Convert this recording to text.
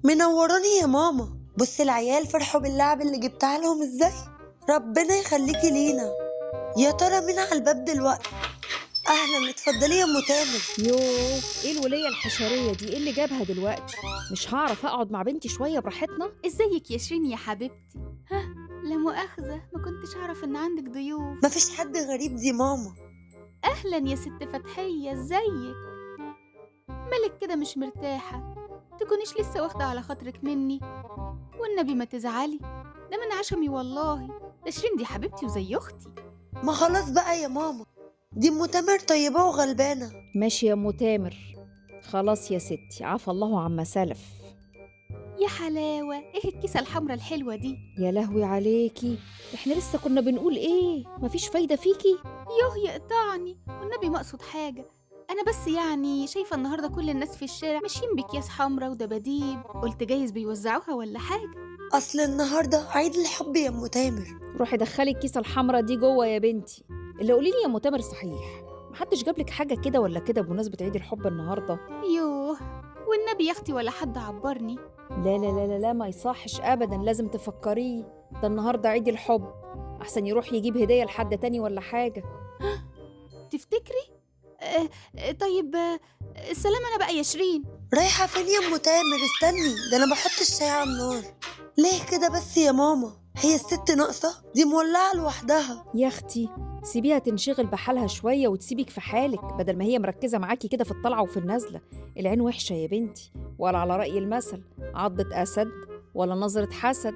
منوراني يا ماما. بصي العيال فرحوا باللعب اللي جبتها لهم ازاي. ربنا يخليكي لينا. يا ترى مين على الباب دلوقتي؟ اهلا، اتفضلي يا ام تامر. يوه، ايه الولية الحشرية دي؟ ايه اللي جابها دلوقتي؟ مش هعرف اقعد مع بنتي شوية براحتنا؟ ازيك يا شيرين يا حبيبتي؟ ها، لا مؤاخذة، ما كنتش اعرف ان عندك ضيوف. مفيش حد غريب، دي ماما. اهلا يا ست فتحية، ازيك؟ مالك كده مش مرتاحة؟ تكونيش لسه واخدة على خاطرك مني؟ والنبي ما تزعلي، ده من عشمي والله. ده شيرين دي حبيبتي وزي اختي. ما خلاص بقى يا ماما، دي ام تامر طيبة وغلبانة. ماشي يا ام تامر، خلاص يا ستي، عفى الله عما سلف. يا حلاوة، ايه الكيسة الحمرا الحلوة دي؟ يا لهوي عليكي، احنا لسه كنا بنقول ايه؟ مفيش فايدة فيكي. يوه يقطعني، والنبي ما اقصد حاجة، انا بس يعني شايفة النهاردة كل الناس في الشارع ماشيين بأكياس حمرا ودباديب، قلت جايز بيوزعوها ولا حاجة. اصل النهاردة عيد الحب يا ام تامر. روحي دخلي الكيسة الحمرا دي جوه يا بنتي. اللي قولي لي يا ام تامر، صحيح محدش جابلك حاجة كده ولا كده بمناسبة عيد الحب النهاردة؟ يوه والنبي يا اختي ولا حد عبرني. لا لا لا لا لا، ما يصحش ابدا، لازم تفكريه، ده النهارده عيد الحب، احسن يروح يجيب هديه لحد تاني ولا حاجه. تفتكري؟ طيب، السلام. انا بقى يا شيرين. رايحة فين يا ام تامر؟ استني، ده انا بحط الشاي على النار. ليه كده بس يا ماما؟ هي الست ناقصة؟ دي مولعة لوحدها. يا اختي سيبيها تنشغل بحالها شويه وتسيبك في حالك، بدل ما هي مركزه معاكي كده في الطلعه وفي النازله. العين وحشه يا بنتي، ولا على راي المثل عضة اسد ولا نظره حسد.